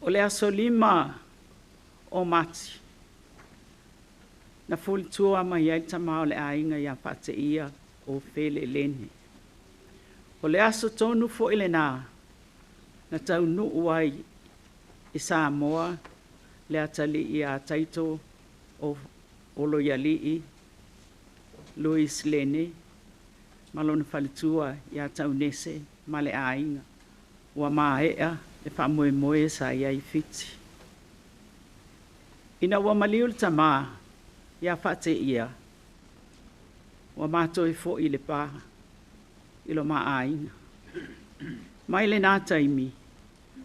O le aso 5 o Mati, na fulitua mai ai le tama o le aiga ia Faateia o Felelene. O le aso tonu foi lena na taunuu ai i Samoa le atalii ia Taito o Oloialii Louis Lene ma lona faletua ia Taunese ma le aiga. Ua maea le faamoemoe sa i ai i Fiti. Ina ua maliu le tamā ia Faateia, ua matou foi i Lepa i lo ma aiga. Mai lena taimi,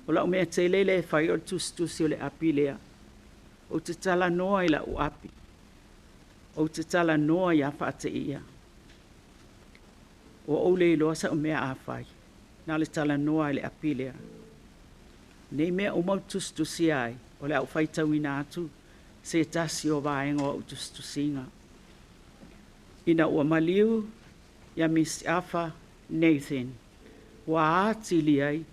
o lau mea tele lea e fai o le tusitusi o le api lea. Ou te talanoa i lau api. Ou te talanoa ia Faateia. Ua ou le iloa sau mea a fai. Na o le talanoa i le api lea. Nei mea uma ou te tusitusia ai, o le a ou faitauina atu se tasi o vaega o au tusitusiga. Ina ua maliu ia Miss Afa Nathan, ua atili ai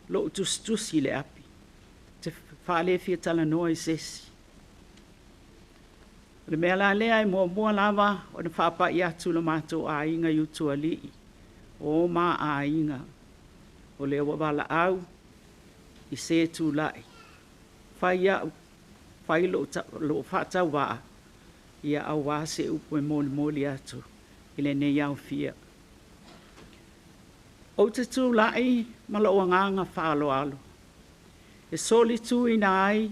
lou tusitusi i le api. Ou te faale fia talanoa i se isi. O le mea la lea e muamua lava ona faapai atu i lo matou aiga i Utualii, o ma aiga, o lea ua valaau i se tulai, fai au, fai lou faatauvaa, ia aua se upu e molimoli atu i lenei aofia. Ou te tulai ma lou agaga faaaloalo, e solituina ai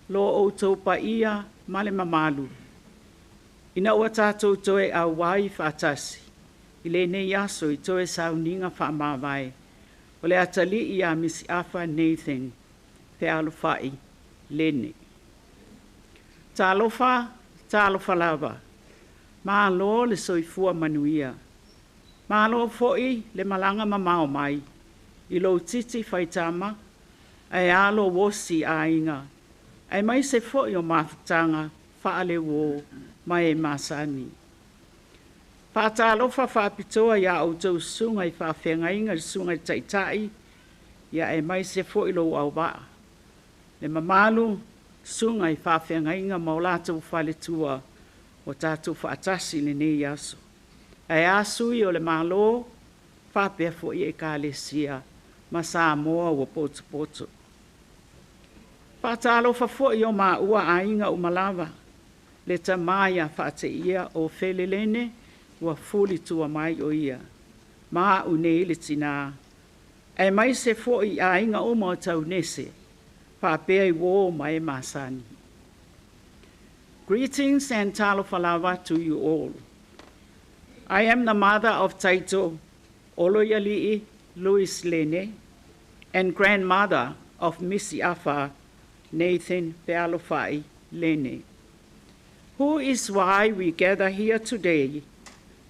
lo outou paia ma le mamalu, ina ua tatou toe auai faatasi i lenei aso i toe sauniga faamavae o le atalii ia Misi Afa Nathan Fealofai Lene. Talofa, talofa lava, malo le soifua manuia. Malo foi le malaga mamao mai i lou titi faitama ae a lou osi aiga, aemaise foi o mafutaga faale-uo ma e masani. Faatalofa faapitoa ia outou susuga i faafeagaiga, le susuga i le Taitai, aemaise foi lou auvaa, le mamalu susuga i faafeagaiga ma o latou faletua ua tatou faatasi i lenei aso. Ae a sui o le Malo faapea foi Ekalesia ma Samoa ua potopoto. Faatalofa foi i o maua aiga uma lava, le tama ia Faateia Ofele Lene ua fulitua mai o ia, ma au nei le tina, aemaise foi aiga uma o Taunese faapea uo ma e masani. Greetings and talofa lava to you all. I am the mother of Taito Oloialii Louis Lene and grandmother of Missy Afa Nathan Fealofai Lene, who is why we gather here today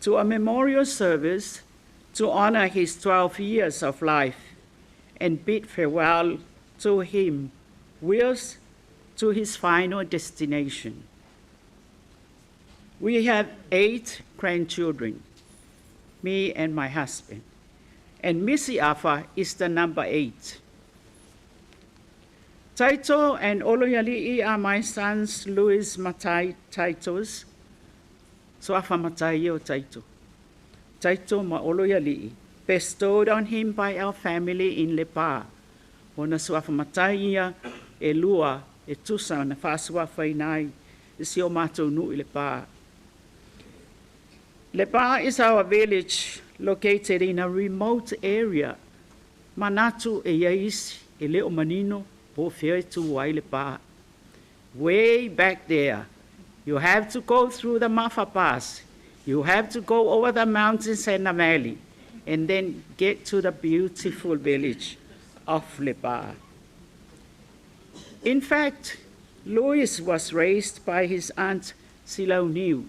to a memorial service to honor his 12 years of life and bid farewell to him whilst to his final destination. We have 8 grandchildren, me and my husband, and Missy Afa is the number 8. Taito and Oloialii are my sons, Louis Matai Taitos, so afa matai o Taito. Taito ma Oloialii, bestowed on him by our family in Lepa. Ona suafa matai ia e lua e tusa na whaasuafa inai i si o mātou nuu i Lepa. Lepa is our village located in a remote area. Manatu e iaisi e leo manino po fea e tu ai Lepa. Way back there, you have to go through the Mafa Pass. You have to go over the mountains and the valley and then get to the beautiful village of Lepa. In fact, Louis was raised by his aunt Silauniu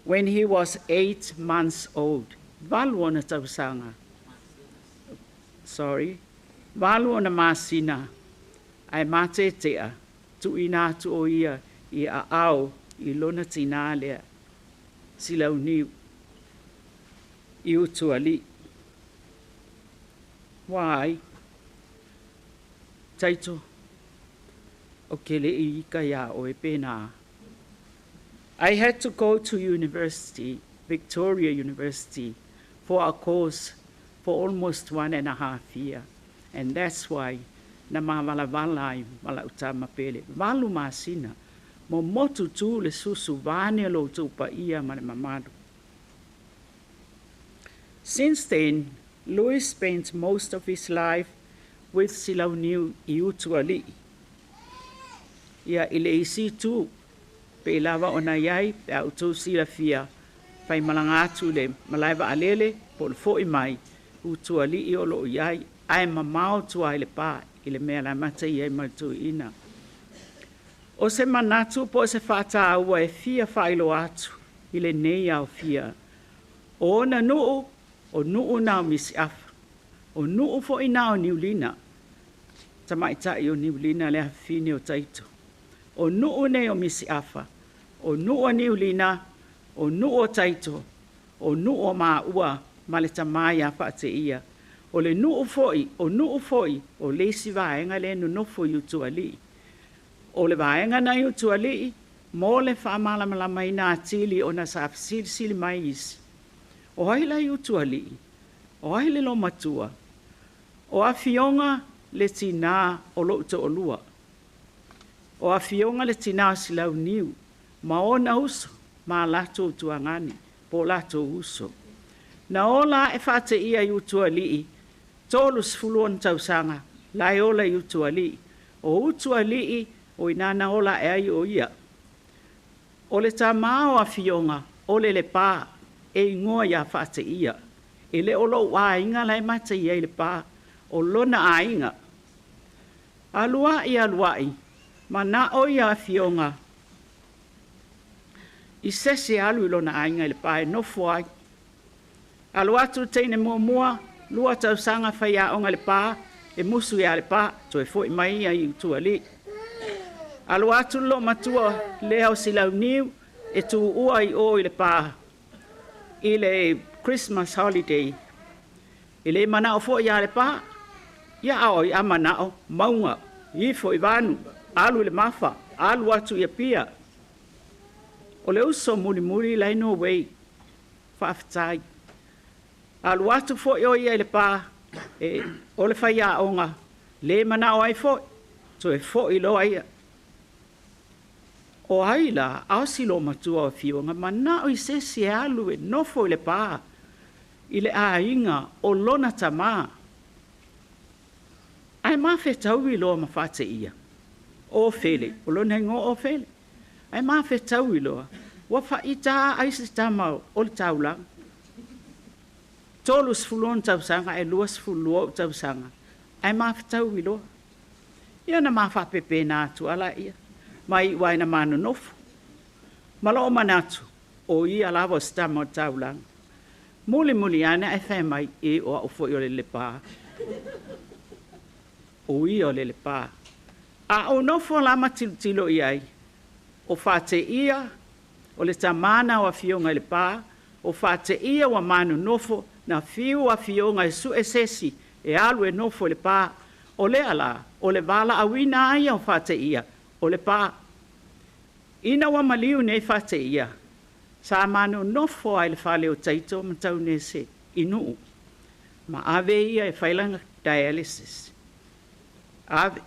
when he was 8 months old. Valu ona tausaga. Sorry. Valu ona masina. Ae matetea tuuina atu o ia i aao i lona tinā lea. Silauniu. I Utualii. Why? Taito, ou te le i ita iā oe pe na. I had to go to university, Victoria University, for a course for almost 1.5 year. And that's why na mavalavala ai ma lau tama pele. 8 masina, momotu tu le susu vaeane lo outou paia ma le mamalu. Since then, Louis spent most of his life with Silauniu i Utualii. Ia i le isi tu, pe lava ona iai, pe a outou silafia, faimalaga atu le malae vaalele, po o le fo'i mai, Utualii o loo iai, ae mamao tua i Lepa i le mea le amata i ai ma le toeaina. O se manatu po o se faataua e fia faailoa atu i lenei aofia. O ona nuu, o nuu na o Misiafa, o nuu foi na o Niulina, tamaitai o Niulina le afafine o Taito. O nuu nei o Misiafa, o nuu o Niulina, o nuu o Taito, o nuu o maua ma le tama ia Faateia. O le nuu foi, o nuu foi, o le isi vaega lea e nonofo i Utualii. O le vaega na i Utualii, mo le faamalamalamaina atili ona sa fesilisili mai isi. O ai la i Utualii? O ai le lomatua? O Afioga le tinā o lou toalua. O Afioga le tinā o Silauniu ma ona uso ma latou tuagane po o latou uso. Na ola ae Faateia i Utualii, 36 tausaga, la e ola i Utualii. O Utualii, o ina na ola ae ai o ia. O le tamā o Afioga, o le Lepa, e igoa ia Faateia. E le o lou aiga la e mata i ai Lepa, o lona aiga. Alu ai, alu ai, manao ia Afioga i se isi alu i lona aiga i Lepa e nofo ai. Alu atu le teine muamua, 2 tausaga faiaoga Lepa, e musu ia Lepa, toe foi mai ia i Utualii. Alu atu le loomatua lea o Silauniu, e tuua i o i Lepa i le Christmas holiday. E le manao foi ia Lepa, ia a oi a manao, mauga, ifo i vanu, alu i le mafa, alu atu i Apia. O le uso mulimuli la i Norway, faafetai. Alu atu foi o ia i Lepa, e, o le faiaoga, le manao ai foi, toe foi loa ia. O ai la, a o si loomatua o Afioga, manao i se isi e alu e nofo i Lepa, i le aiga o lona tamā. Ae mafetaui loa ma Faateia. O Fele, o lona igoa o Fele. Ae mafetaui loa, ua faita ai se tama o le taulaga. 36 tausaga ae 22 ou tausaga, ae mafetaui loa. Ia na ma faapepena atu ala ia, ma iu ai na manonofo. Ma loo manatu, o ia lava o se tama o le taulaga. Mulimuli ane ae fai mai, e o au foi o le Lepa. O ia o le Lepa. A ou nofo la ma tilotilo i ai, o Faateia, o le tamā na o Afioga i Lepa, o Faateia ua manonofo, na fiu Afioga e sue se isi e alu e nofo i Lepa. O lea la, o le valaauina ai o Faateia, o Lepa. Ina ua maliu nei Faateia, sa manonofo ai le fale o Taito ma Taunese i Nuu. Ma ave ia e fai lana dialysis. Ave,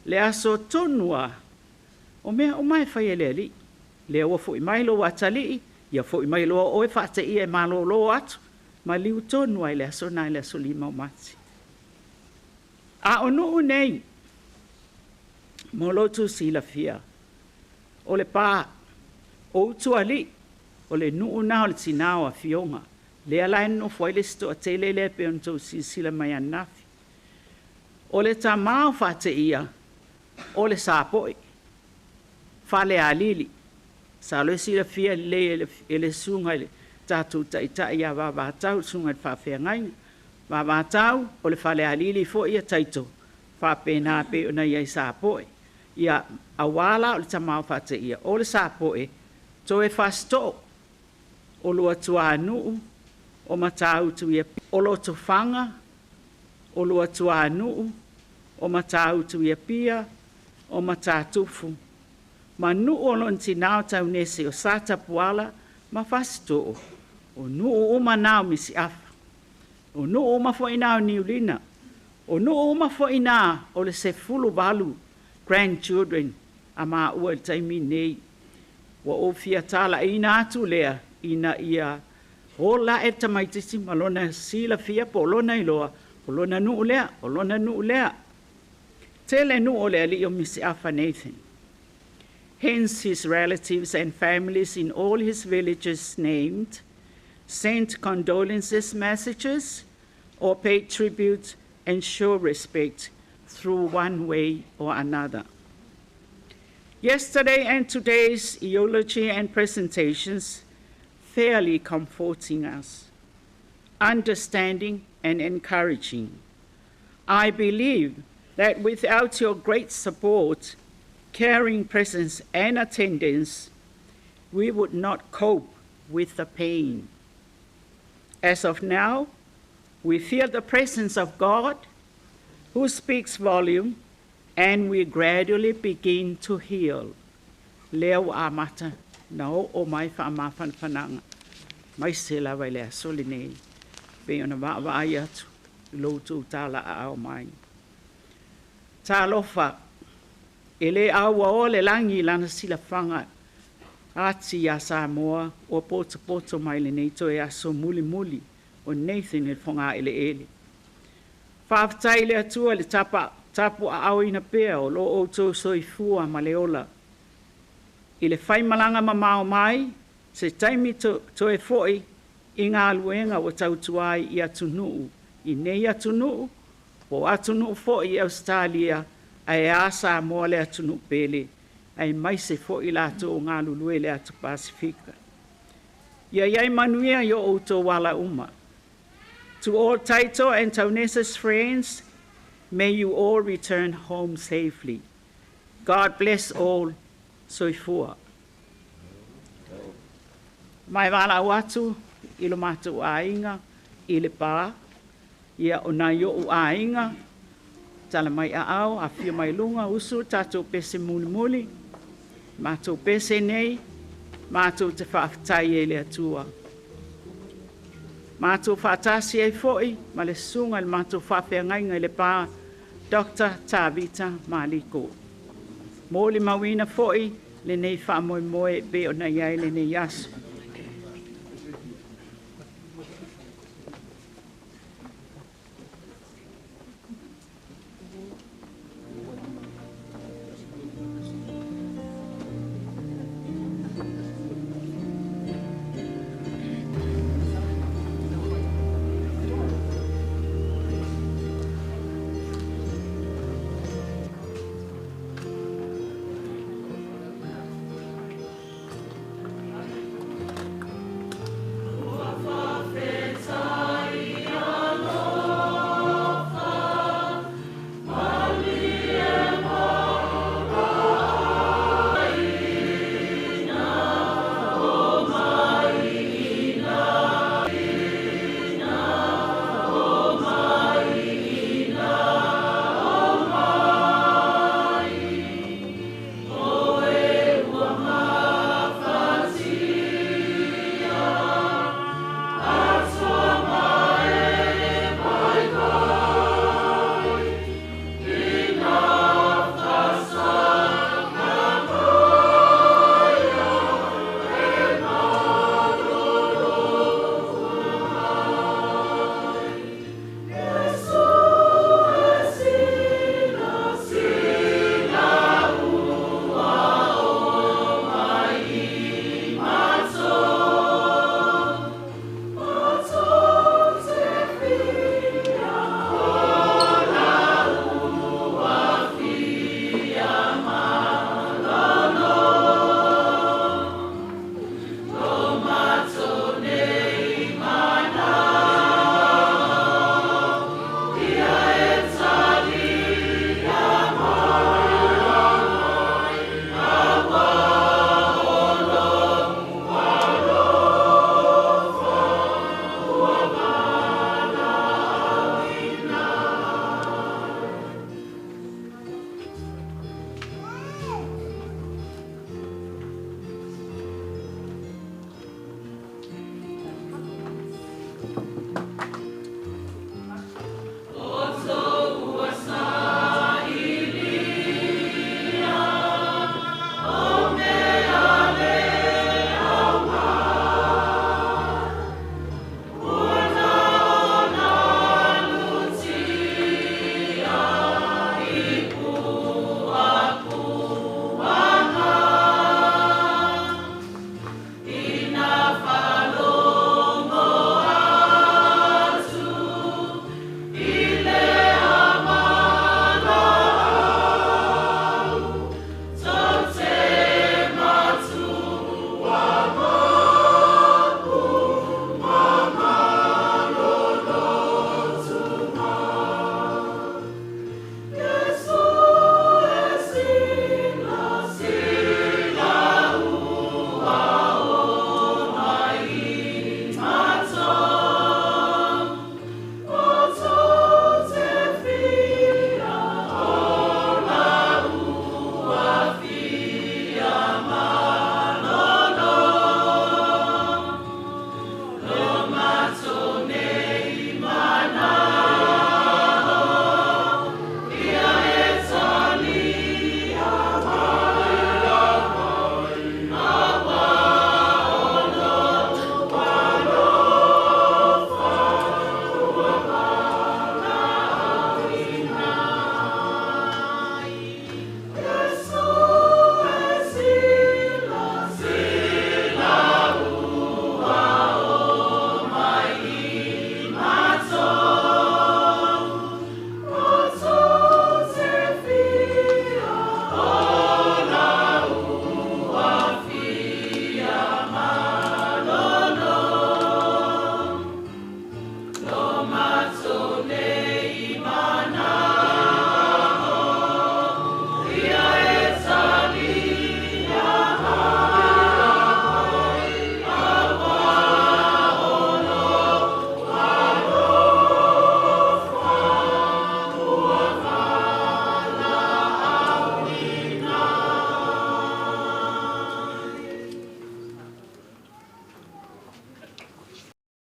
le aso tonu a, o mea uma e fai e le Alii. Lea ua foi mai lou atalii, ia foi mai loa oe Faateia e malōlō atu, maliu tonu ai le aso na i le aso 5 o Mati. A o Nuu nei, mo lo outou silafia, o Lepa, o Utualii, o le nuu na o le tinā o Afioga. Lea la e nonofo ai le isi toatele lea pe ona outou silasila mai ananafi. O le tamā o Faateia, o le Sapoe, Falealili. Sa lo silafia lelei e le susuga i le tatou taitai ia Vavatau, le susuga i le faafeagaiga. Vavatau, o le Falealili foi ia Taito, faapena pei ona i ai Sapoe. Ia, auā la o le tamā o Faateia, o le Sapoe, toe Fasitoo, o Luatuanuu, o Matautu ia, o Lotofaga, o Luatuanuu, O Matautu i Apia, o Matatufu, ma nuu o lona tinā o Taunese o Satapuala ma Fasitoo, o nuu uma na o Misiafa, o nuu uma foi na o Niulina, o nuu uma foi na o le 18 grandchildren a maua i le taimi nei. Ua ou fia talaiina atu lea ina ia ola ae le tamaitiiti ma lona silafia po o lona iloa, o lona nuu lea, o lona nuu lea. Tele nuu o le alii o Misiafa Nathan. Hence his relatives and families in all his villages named sent condolences messages or paid tribute and show respect through one way or another. Yesterday and today's eulogy and presentations fairly comforting us, understanding and encouraging. I believe that without your great support, caring presence and attendance, we would not cope with the pain. As of now, we feel the presence of God, who speaks volume, and we gradually begin to heal. Lea ua amata na oo mai faamafanafanaga aemaise lava i le aso lenei pei ona vaavaai atu i lo outou talaaao mai. Talofa, e le auaoa le lagi i lana silafaga ati iā Samoa ua potopoto mai lenei toe aso mulimuli o Nathan i le fogaeleele. Faafetai i le Atua i le tapuaaoina pea o lo outou soifua ma le ola. I le faimalaga mamao mai, se taimi toe foi i galuega ua tautua ai i atunuu, i nei atunuu, po o atunuu foi i Ausetalia, ae a Samoa le atunuu pele, aemaise foi i latou o galulue i le atu Pasefika. Ia i ai manuia i o outou ala uma. To all Taito and Taunesa's friends, may you all return home safely. God bless all. Soifua. Ma e valaau atu i lo matou aiga i Lepa, ia o nai o'u aiga, tala mai aao, afio mai luga, usu le tatou pese mulimuli, matou pese nei, matou te faafetai ai i le Atua. Matou faatasi ai foi ma le susuga i le matou faafeagaiga i Lepa, Doctor Tavita Maliko. Molimauina foi lenei faamoemoe e pei ona i ai lenei aso.